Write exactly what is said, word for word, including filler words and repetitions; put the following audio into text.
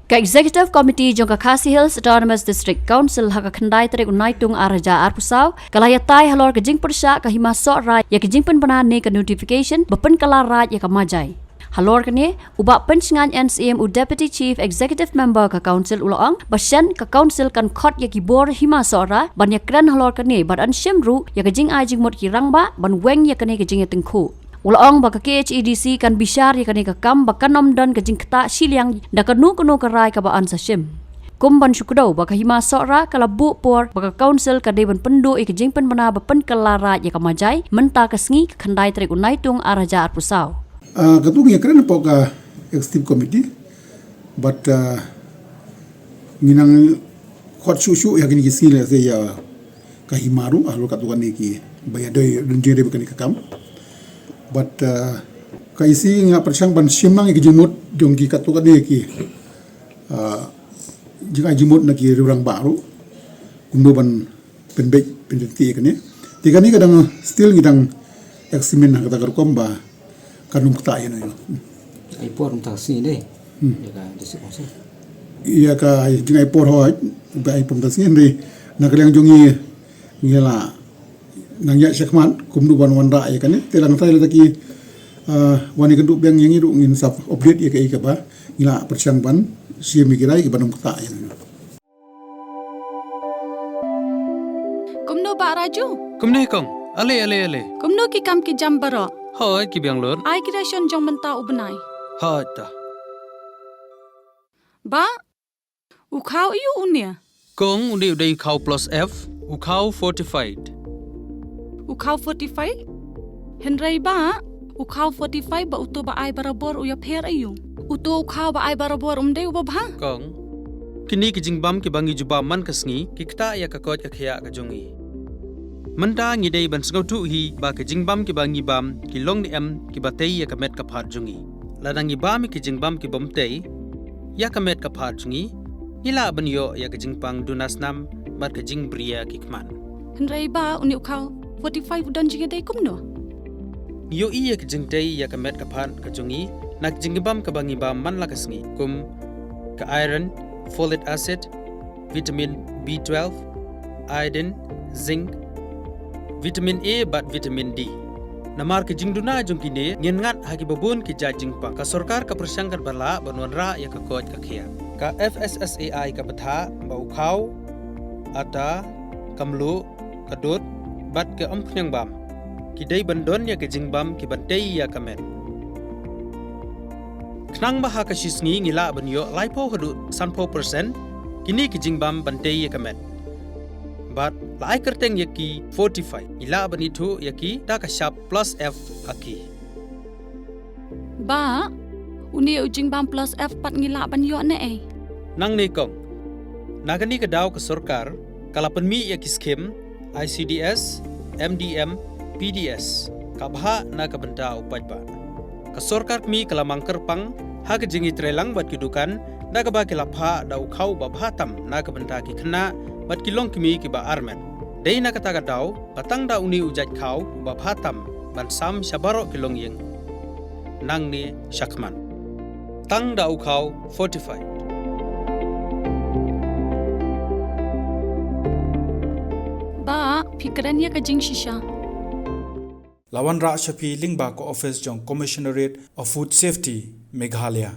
Ka Executive Committee jong ka Khasi Hills Autonomous District Council ha ka khyndai tarik u Naitung ar hajar arphew saw ka la ïatai halor ka jingpyrshah ka Hima Sohra ïa ka jingpynbna ne ka notification ba pynkylla raid ïa ka Majai. Halor kane, u Bah Pynshngain N Syiem, u Deputy Chief Executive Member ka Council, u la ong ba shen ka Council kan khot ïa ki bor Hima Sohra ban ïakren halor kane bad yn shim ruh ïa ka jingai jingmut ki rangbah ban weng ïa kane ka jingïatyngkhuh. U la ong ba ka K H A D C kan bishar ïa kane ka kam ba kan ym don ka jingktah shiliang da kano kano ka rai kaba yn sa shim. Kum ban shu kdew ba ka Hima Sohra ka la buh por ba ka Council ka dei ban pynduh ïa ka jingpynbna ba pynkylla raid ïa ka Majai mynta ka sngi, ka khyndai tarik u Naitung ar hajar arphew saw. Ah, katu ngi ïakren hapoh ka Executive Committee, but, ah, ngi nang khot shuh shuh ïa kine ki sngi lehse ïa ka Hima ruh, ah, halor katu kane ki ba ïadei, don jingïadei bad kane ka kam. But, ah, ka E C ngi la pyrshang ban shim lang ïa ki jingmut jong ki katu kane ki, ah, jingai jingmut na ki rangbah ruh. Kumno ban pynbeit, pynriti ïa kane. Te kane ka dang still ngi dang examine ha kata ka rukom ba kan ym ktah ïano ïano. Ai por mynta ka sngi dei. Hmm. Ïa ka District Council. Ïa ka jingai por hooid, ba ai por mynta ka sngi, hynrei na ka liang jong ngi, ngi la nang ïaid shakhmat kumno ban wanrah ïa kane. Te lada ngi trai lada ki, ah, wan ïakynduh biang ïa ngi ruh ngin sa update ïa kaei kaba ngi la pyrshang ban shim ïa ki rai kiban ym ktah ïano ïano. Kumno Bah Raju? Kumne kong. Ale, ale, ale. Kumno ki kam ki jam baroh? Hooid, ki biang lut. Ai ki ration jong mynta u bnai. Hooid ta. Bah, u khaw aiu une? Kong, une u dei u khaw plus F, u khaw fortified. U khaw fortified? Hynrei Bah, u khaw fortified bad uto ba ai barabor u ïapher aiu? Uto u khaw ba ai barabor um dei uba bha? Kong, kine ki jingbam kiba ngi ju bam man ka sngi ki ktah ïa ka koit ka khiah ka jong ngi. Mynta ngi dei ban sngewthuh hi ba ki jingbam kiba ngi bam ki long ne em kiba tei ïa ka met ka phad jong ngi. Lada ngi bam ïa ki jingbam kibym tei ïa ka met ka phad jong ngi, ngi lah ban ïoh ïa ka jingpang duna snam bad ka jingbriew ki khmat. Hynrei Bah, une u khaw fortified u don jingïadei kumno? Ngi ïohi ïa ka jingtei ïa ka met ka phad ka jong ngi na ka jingbam kaba ngi bam man la ka sngi, kum ka iron, folic acid, vitamin B twelve, iodine, zinc, vitamin A bad vitamin D. Namar ka jingduna jong kine, ngin ngat ha kiba bun ki jait jingpang. Ka sorkar ka pyrshang katba lah ban wanrah ïa ka koit ka khiah. Ka F S S A I ka bthah ba u khaw, ata, ka mluh, ka dud bad ka umphniang bam ki dei ban don ïa ka jingbam kiban tei ïa ka met. Khnang ba ha ka shi sngi ngi lah ban ïoh laiphew haduh sanphew percent kine ki jingbam ban tei ïa ka met. Bad la ai kyrteng ïa ki fortified, ngi lah ban ithuh ïa ki da ka shap plus F ha ki. Bah, une u jingbam plus F pat ngi lah ban ïoh ne ei? Nangne kong. Na kane ka daw ka sorkar ka la pynmih ïa ki skim I C D S, M D M, P D S, ka bhah na ka bynta u paidbah. Ka sorkar kmie ka la mang kyrpang ha ka jingïatreilang bad ki dukan da kaba ki la phah da u khaw uba bha tam na ka bynta ki khynnah bad ki longkmie kiba armet. Dei na kata ka daw ba tang da une u jait khaw uba bha tam ban sam sha baroh ki longïing nangne shakhmat. Tang da u khaw fortified. Bah, phi kren ïa ka jingshisha. La wanrah sha phi lyngba ka office jong Commissionerate of Food Safety, Meghalaya.